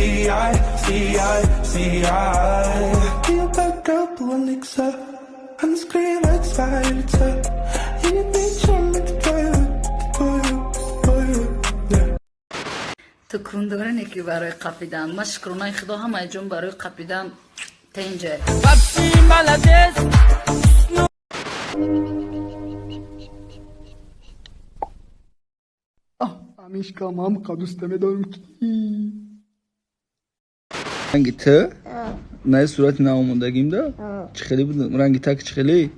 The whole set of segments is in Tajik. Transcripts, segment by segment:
C I C I C I. Ее пока Она скрывает свое лицо. И не ничем это твое, твое, твое, yeah. Ту кундорене ки барои қапидан. Ма, шукронаи Худо, ҳамаи ҷон барои қапидан тенҷа. Вообще молодец. Амишка, мам қадуста медорам ки. Ранги т на сурати наомондагим да чӣ хеле буд, ранги так чӣ хеле.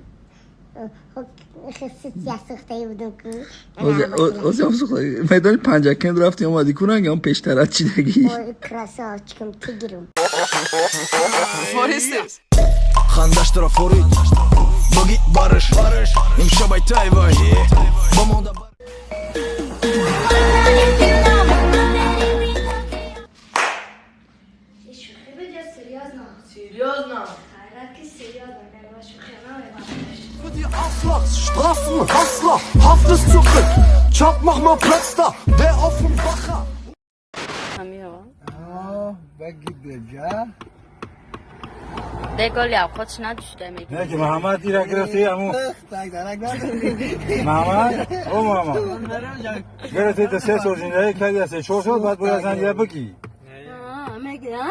Майдони Панҷакент рафти, омадӣ, ку ранги он пештарат чидагӣ. Красавчиком тигром. Хандаш тарафорид боги бариш имшабай тайвай бомонда. Шӯхӣ буд ё серьёзно? Серьезно. Хайрат ки серьёзно, ма шӯхӣ намебарам. Für die Arschlochs, Straßen, Hustler, Haft ist zurück. Chop, mach mal Platz da, der Offenbacher. Ҳамиҳо. Баги беҷа. Дегол явқотш надушта меги. Не ки Муҳаммад ира гирифти, аму Так дарак надорӣ. Муҳаммад, о Муҳаммад. Гирифти, да 3 сол зиндагӣ кардӣ, 3-4 сол баъд бояд зан я бигӣ. Мегира?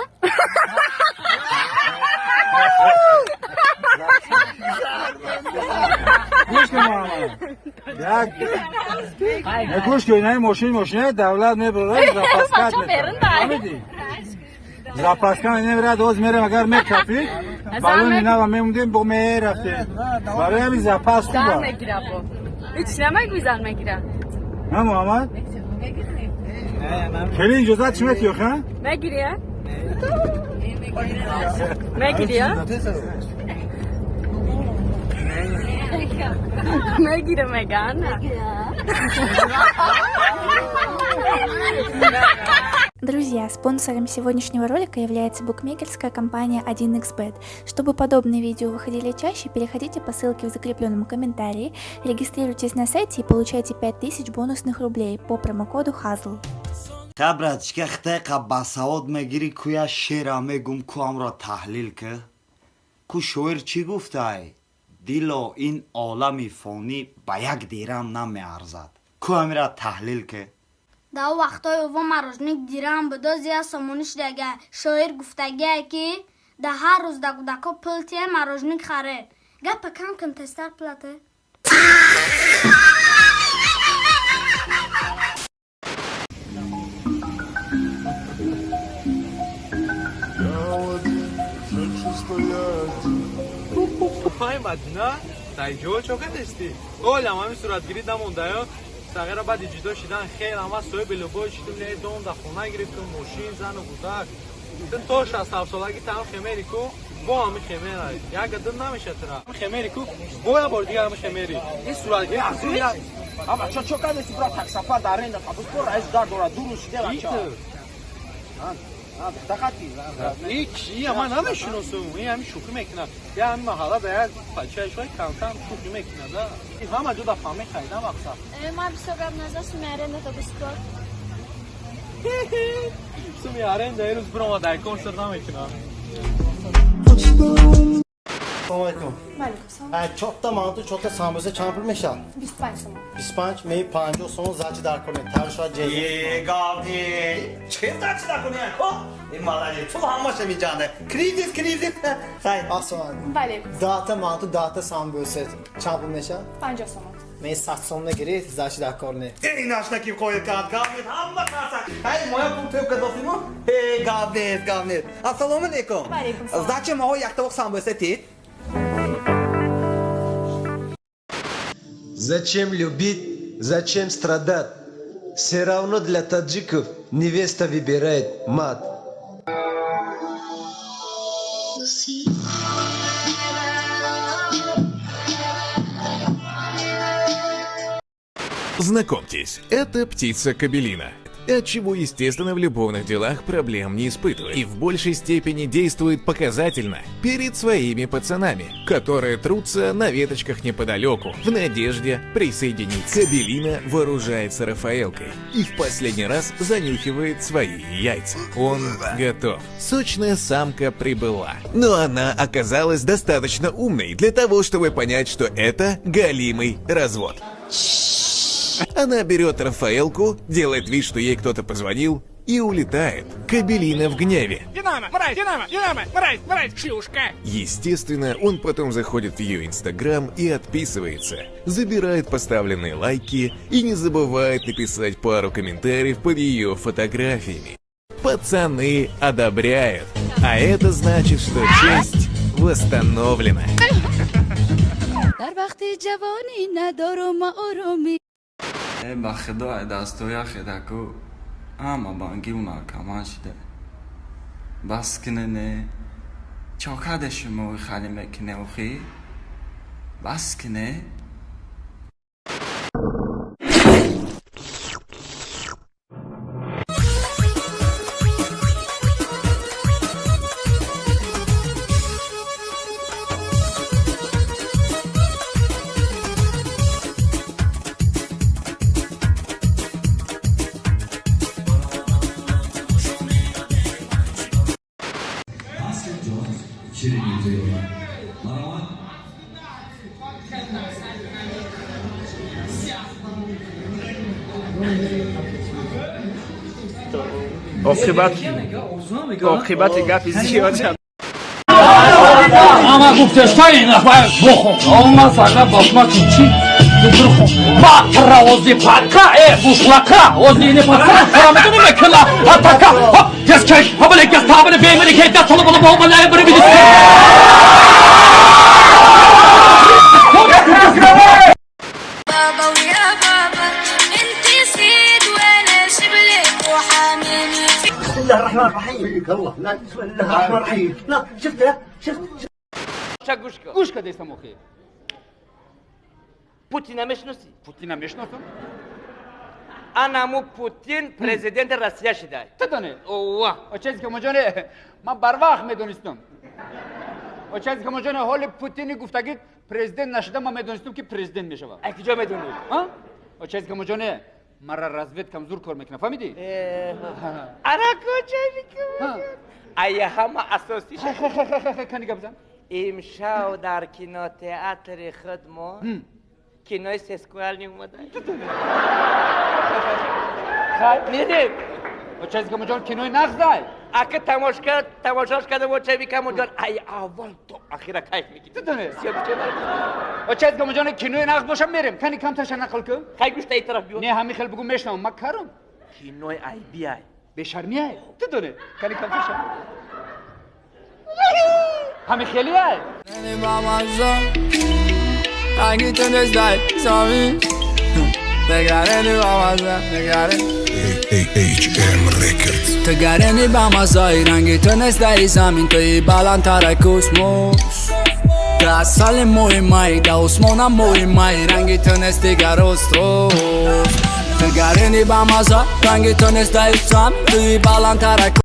Гӯш кун, Муҳаммад. Як. Не, гӯш кун, ин мошин мошина давлат мебарад, запаска мекунад. Фаҳмидӣ? Запаска намерад, оз мерем, агар мекафид, балони нава мемондем, бо мерафтем. Барои ҳамин запас хуб аст. Мегира бо. Ҳеч намегӯй, зан мегира. На, Муҳаммад? Хеле иҷозат чӣ метиёх, ҳа? Мегири, а? Мегири, а? Мегира, мега, на. Друзья, спонсором сегодняшнего ролика является букмекерская компания 1xBet. Чтобы подобные видео выходили чаще, переходите по ссылке в закрепленном комментарии, регистрируйтесь на сайте и получайте 5000 бонусных рублей по промокоду HAZL. Ха, братчика, хитайқа басавод мегирӣ, куя шера мегум, ку амро таҳлил ки. Ку шоир чӣ гуфтай? Дило, ин олами фонӣ ба як дирам намеарзад. Ку амира таҳлил ки. Дар вақтҳои ова мороженое дирам будо, зия сомонӣ шудага. Шоир гуфтагие, ки да ҳар рӯз да кӯдако пул тие, мороженое харед. Гапа кам кун, тезтар плате. Ай, Мадина, дар ҷо чо кардести? Олям ҳамин суратгирӣ намондаё. Сағира баъди ҷудо шидан хел ама соҳиби любой шидим, не дом да хона гирифтум, мошин, зану кӯдак. Ту то 67 солагӣ там хемери ку, бо ҳами хемера. Як гадим намеша тира. Хемери ку, бо як бор дигар ҳами хемери. Ин суратгирӣ Азуя. Ама чо чо кардести, брат, таксафар дар аренда табус ко раис дар дора ду рӯз шиде, бача. И кия, ман намешиносум. Ин ҳами шӯхӣ мекунад. Я ҳами маҳалла да як бачаи шои камкам шӯхӣ мекунад. Ин ҳама ҷо да фаҳме харида мақсад. Ма бисёр гап наза, суми аренда то бискор. Суми аренда ирӯз биромад, дар кор сир намекунам. Салом алейкум. Чорта манту, чорта самбуса чанд пул мешавад? 25 сомон. 25 меи 50 сомон сдача дар кор не. Тавр шояд ҷеза. Е, гавни. Чӣ сдача дар кор не? Хо? Ин молодец. Пул ҳамаша миҷанда. Кризис, кризис. Хай. Ассалому алейкум. Валейкум. 10 та манту, 10 та самбуса чанд пул мешавад? 50 сомон. Меи 100 сом нагиред, сдача дар кор не. Эй, нашнаки қоил кард. Гавни ҳама карса. Ҳай, моя пул тӯб кадосиму? Э, гавнес, гавнес. Ассалому алейкум. Валейкум салом. Сдача маҳо як табоқ самбуса тид. Зачем любить, зачем страдать? Все равно для таджиков невеста выбирает мат. Знакомьтесь, это птица кабелина. Отчего, естественно, в любовных делах проблем не испытывает. И в большей степени действует показательно перед своими пацанами, которые трутся на веточках неподалеку, в надежде присоединиться. Кобелина вооружается Рафаэлкой и в последний раз занюхивает свои яйца. Он готов. Сочная самка прибыла. Но она оказалась достаточно умной для того, чтобы понять, что это галимый развод. Она берет Рафаэлку, делает вид, что ей кто-то позвонил, и улетает. Кобелина в гневе. Динамо, мразь, Динамо, Динамо, мразь, мразь, шлюшка. Естественно, он потом заходит в ее инстаграм и отписывается, забирает поставленные лайки и не забывает написать пару комментариев под ее фотографиями. Пацаны одобряют. А это значит, что честь восстановлена. Дар вақти ҷавонӣ надорум оромӣ. Э, ба худо, ай дастоя хедаку ҳама бангиву наркоман шида. Бас кинене, чокаде шумо хали мекине, охи бас кине. Оқибати гапи зиёд. Ама гуфтештай бохон. Ама сага башма чи? Батра ози пака э бушлака ози не пака. Фарамедуни мекла атака. Хоп, кес кеш. Хабале кес табале бемери ке да толо боло боло ла бри биди. بابا ويا بابا انت سيد وانا شبلك وحاميني. بسم الله الرحمن الرحيم، الله لا، بسم الله الرحمن الرحيم، لا، شفت، لا شفت. Гӯш кун. Гӯш кардестам охи. Путина мешиносӣ? Путина мешиносам. Анаму Путин президенти Россия шидай. Ту донӣ? Ова. Очази камоҷоне, ман барвақт медонистам. Очази камоҷоне, ҳоли Путини гуфтагӣ президент нашуда, ман медонистам, ки президент мешавад. Ай куҷо медонӣ? Очази камоҷоне, мара разведкам зур кор мекунад, фаҳмидӣ? Ана куҷо? Ай ҳама асосиш. Кани гап зан. Имшав дар кинотеатри худмо кинои сексуални омада. Мирем. Очази камоҷон, кинои нағзай. Ака тамошка тамошош кардам, очави камоҷон, ай аввал то ахира кайф мекунӣ. Ту донӣ? Очази камоҷон, кинои нағз бошам, мерем. Кани камтарша нақл кун. Хай, гӯшта ин тараф биё. Не, ҳамин хел бугу, мешнавам, ман карам. Кинои айбиай. Бешармиай. Ту донӣ? Кани камтарша. Ҳамин хелиай. Rangi tu nestai замин. Тегарени ба маза, тегарени. AHM Records. Тегарени ба мазаи ранги ту нестай замин, туи баландтара космос. Та асали моҳи май, да осмона моҳи май, ранги ту нест дигар остров. Тегарени ба маза, ранги ту нестай замин, туи баландтара.